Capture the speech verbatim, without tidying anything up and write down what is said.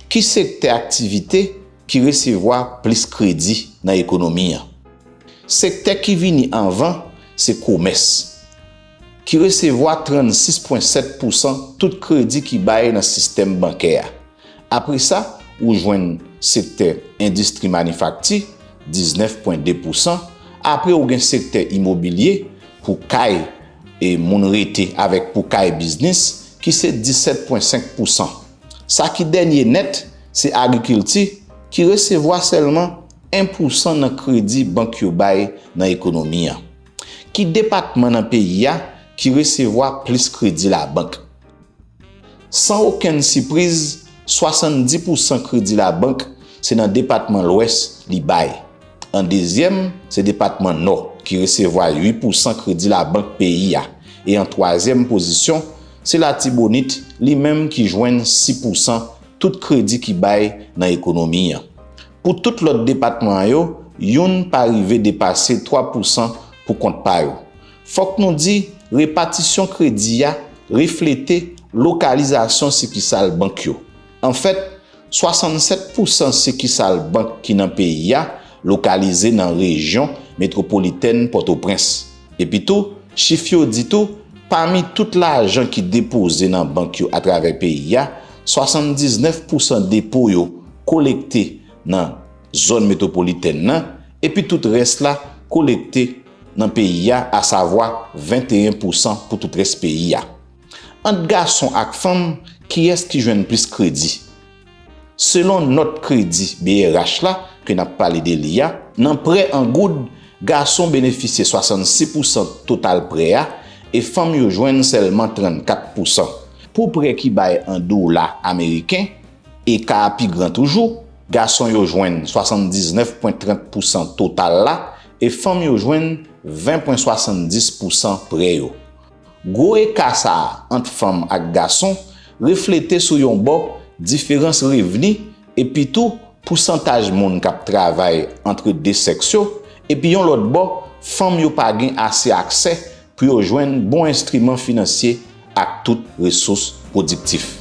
Ki sektè aktivite ki resevwa plis kredi nan ekonomi an? Sektè ki vini anvan se komès, ki resevwa trannsis pwen sèt pousan tout kredi ki bay nan sistèm bankè a. Apre sa, ou jwenn sektè endistri manifakti, diznèf pwen de pousan. Apre, ou gen sektè imobilye pou kay e moun rete avèk pou kay biznis, ki se disèt pwen senk pousan. Sa ki dènye nèt, se agrikilti, ki resevwa sèlman en pousan nan kredi bank yo bay nan ekonomi an. Ki depatman nan peyi a ki resevwa plis kredi labank? San okenn sipriz, swasanndis pousan kredi labank se nan depatman Lwès li bay. An dezyèm, se depatman Nò ki resevwa uit pousan kredi labank peyi a. E an twazyèm pozisyon, se Latibonit, li menm ki jwenn sis pousan tout kredi ki bay nan ekonomi an. Pou tout lòt depatman yo, youn pa rive depase twa pousan pou kont pa yo. Fòk nou di, repatisyon kredi a reflete lokalizasyon sikisal bank yo. Anfèt, swasannsèt pousan sikisal bank ki nan peyi a lokalize nan rejyon metwopolitèn Pòtoprens. Epitou, chif yo di tou, pami tout lajan ki depoze nan bank yo atravè peyi a, swasanndiznèf pousan depo yo kolekte nan zòn metwopolitèn nan, epi tout rès la kolekte nan peyi a, asavwa venteyen pousan pou tout rès peyi a. Ant gason ak fanm, kiyès ki jwenn plis kredi? Selon nòt kredi B R H la, ke n ap pale de li a, nan prè an goud, gason benefisye swasannsis pousan total prè a, e fanm yo jwenn sèlman trannkat pousan. Pou prè ki bay an dola ameriken, eka a pi gran toujou, gason yo jwenn swasanndiznèf pwen trant pousan total la, e fanm yo jwenn ven pwen swasanndis pousan prè yo. Gwo eka sa a ant fanm ak gason reflete sou yon bò diferans revni, epitou pousantaj moun k ap travay ant de sèks yo, epi yon lòt bò, fanm yo pa gen ase aksè pou yo jwenn bon enstriman finansye ak tout resous pwodiktif.